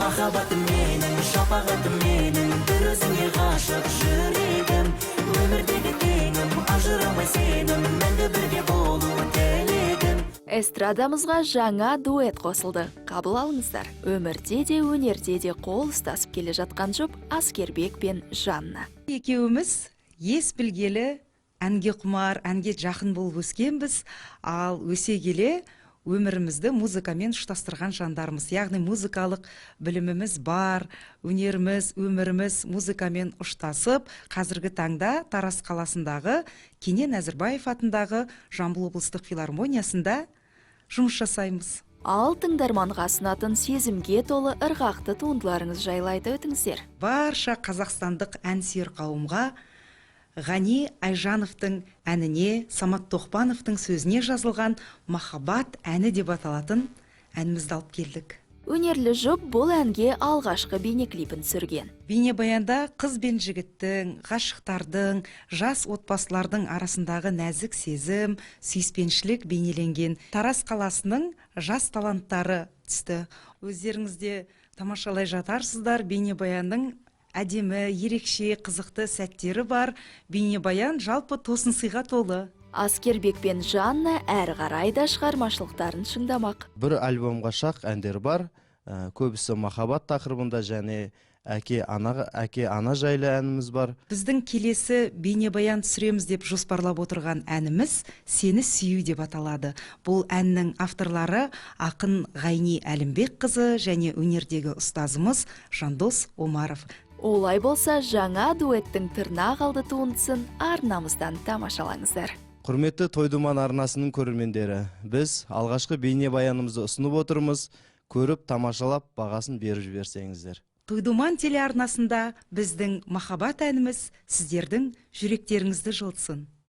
Махаббатым менің, шапағатым менің, бір өзіңе ғашық жүрегім. Өмірдегі теңім, ажырамай сенім, мәңгі бірге болу тілегім. Эстрадамызға жаңа дуэт қосылды. Қабыл алыңыздар. Өмірде де, өнерде де қол ұстасып келе жатқан жұп Аскербек пен Жанна. Екеуміз ес білгелі әнге құмар, әнге жақын болып өскенбіз. Ал өсе келе өмірімізді музыкамен ұштастырған жандармыз. Яғни музыкалық біліміміз бар, өнеріміз, өміріміз музыкамен ұштасып, қазіргі таңда Тараз қаласындағы Кенен Әзірбаев атындағы Жамбыл облыстық филармониясында жұмыс жасаймыз. Ал тыңдарманға ұсынатын сезімге толы ырғақты туындыларыңыз жайлы айта өтіңіздер. Барша қазақстандық әнсүйер қауымға Ғани Айжановтың әніне, Самат Тоқпановтың сөзіне жазылған «Махаббат әні» деп аталатын әнімізді алып келдік. Өнерлі жұп бұл әнге алғашқы бейнеклипін түсірген. Бейнебаянда қыз бен жігіттің, ғашықтардың, жас отбасылардың арасындағы нәзік сезім, сүйіспеншілік бейнеленген. Тараз қаласының жас таланттары түсті. Өздеріңіз де тамашалай жатарсыздар, бейнебаянның әдемі, ерекше, қызықты сәттері бар. Бейнебаян жалпы тосын сыйға толы. Аскербек пен Жанна әрі қарай да шығармашылықтарын шыңдамақ. Бір альбомға шақ әндер бар. Көбісі махаббат тақырыбында және әке ана, әке ана жайлы әніміз бар. Біздің келесі бейнебаян түсіреміз деп жоспарлап отырған әніміз «Сені сүю» деп аталады. Бұл әннің авторлары ақын Ғайни Әлімбекқызы және өнердегі ұстазымыз Жандос Омаров. Олай болса, жаңа дуэттің тырнақ алды туындысын арнамыздан тамашалаңыздар. Құрметті «Той-думан» арнасының көрермендері, біз алғашқы бейнебаянымызды ұсынып отырмыз. Көріп, тамашалап, бағасын беріп жіберсеңіздер. «Той-думан» телеарнасында біздің «Махаббат» әніміз сіздердің жүректеріңізді жылытсын.